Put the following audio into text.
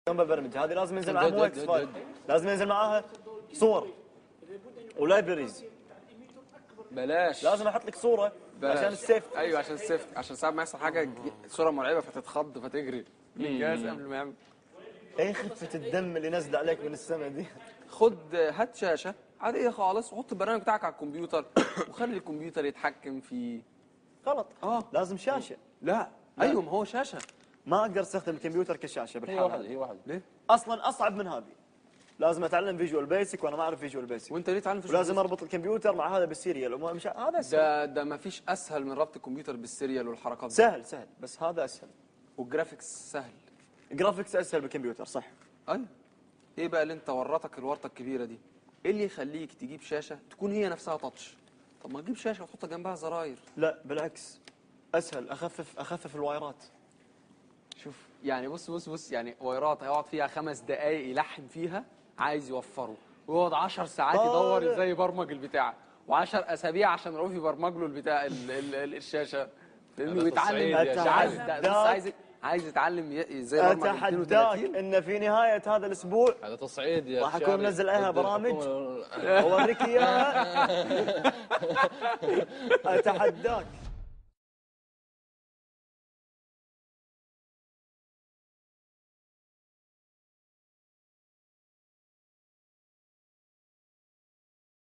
يوم ببرمج هذه لازم ينزل معاها مو X file، لازم ينزل معاها صور و libraries. بلاش، لازم احط لك صوره بلاش. عشان ال safety. ايوه عشان ال safety، عشان ساعات ما يحصل حاجة صوره مرعبة فتتخض فتجري من الجهاز قبل ما يعمل. ايه خفه الدم اللي نزل عليك من السماء دي؟ خد هات شاشة عادية خالص وحط البرنامج بتاعك على الكمبيوتر وخلي الكمبيوتر يتحكم فيه. غلط. آه. لازم شاشة. لا ايوه ما هو شاشة. ما اقدر استخدم الكمبيوتر كشاشه هي بالحالة واحدة هذه. هي واحدة. ليه؟ اصلا اصعب من هذه. لازم اتعلم Visual Basic وانا ما اعرف Visual Basic. وانت ليه تعلم Visual ولازم Basic؟ اربط الكمبيوتر مع هذا بال serial وما مش هذا اسهل. ده ما فيش اسهل من ربط الكمبيوتر بال serial والحركات دي. سهل سهل، بس هذا اسهل. وال graphics سهل. graphics اسهل بالكمبيوتر صح. ايوه. ايه بقى اللي انت ورطك الورطة الكبيرة دي؟ ايه اللي يخليك تجيب شاشة تكون هي نفسها touch؟ طب ما تجيب شاشة وتحط جنبها زراير. لا بالعكس اسهل، اخفف الوايرات. شوف يعني بص بص بص، يعني وايرات هيقعد فيها 5 دقايق يلحم فيها عايز يوفره، ويقعد 10 ساعات يدور ازاي يبرمج البتاع، و10 اسابيع عشان رؤوف يبرمج له البتاع ال ال ال الشاشة. لانه هذا يتعلم تصعيد يا مش شباب. عايز بص عايز يتعلم ازاي يبرمج اتحداك 32. ان في نهاية هذا الاسبوع هذا تصعيد يا راح اكون شاري. منزل عليها ضد برامج. الحكومة. اوريك اياها. اتحداك.